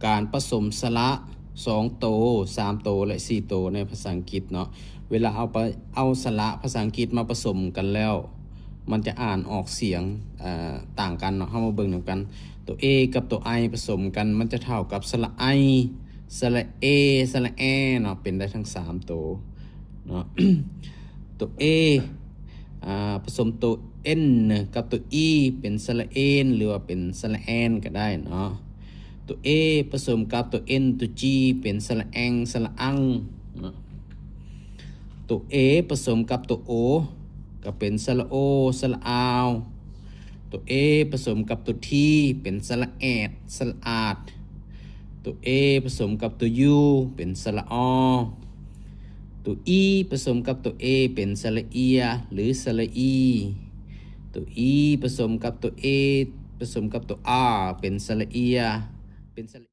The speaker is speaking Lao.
ການປະສົມສະຫຼະສອງໂຕ, ສາມໂຕ ແລະ ສີ່ໂຕໃນພາສາອັງກິດເນາະ. ເວລາເອົາໄປ ເອົາສະຫຼະພາສາອັງກິດມາປະສົມກັນແລ້ວ ມັນຈະອ່ານອອກສຽງ ເອີ ຕ່າງກັນເນາະ. ເຮົາມາເບິ່ງນຳກັນ. ໂຕ A ກັບໂຕ I ປະສົມກັນ ມັນຈະເທົ່າກັບສະຫຼະ I, ສະຫຼະ A, ສະຫຼະ E ເນາະ, ເປັນໄດ້ທັງສາມໂຕເນາະ. ໂຕ A ອາ ປະສົມໂຕ N ກັບໂຕ E ເປັນສະຫຼະ EN ຫຼືວ່າເປັນສະຫຼະ EN ກໍໄດ້ເນາະ. ໂຕ A ປະສົມກັບໂຕ N ໂຕ G ເປັນສະຫຼະ ENG ສະຫຼະ ENG ເນາະ. ໂຕ A ປະສົມກັບໂຕ O ກໍເປັນສະຫຼະ O ສະຫຼະ OW. ໂຕ A ປະສົມກັບໂຕ T ເປັນສະຫຼະ ED ສະຫຼະ ED. ໂຕ A ປະສົມກັບໂຕ U ເປັນສະຫຼະ O. ໂຕ E ປະສົມກັບໂຕ A ເປັນສະຫຼະ EA ຫຼືສະຫຼະ EE. ໂຕ E ປະສົມກັບໂຕ A ປະສົມກັບໂຕ R ເປັນສະຫຼະ ER ເປັນສະຫຼະ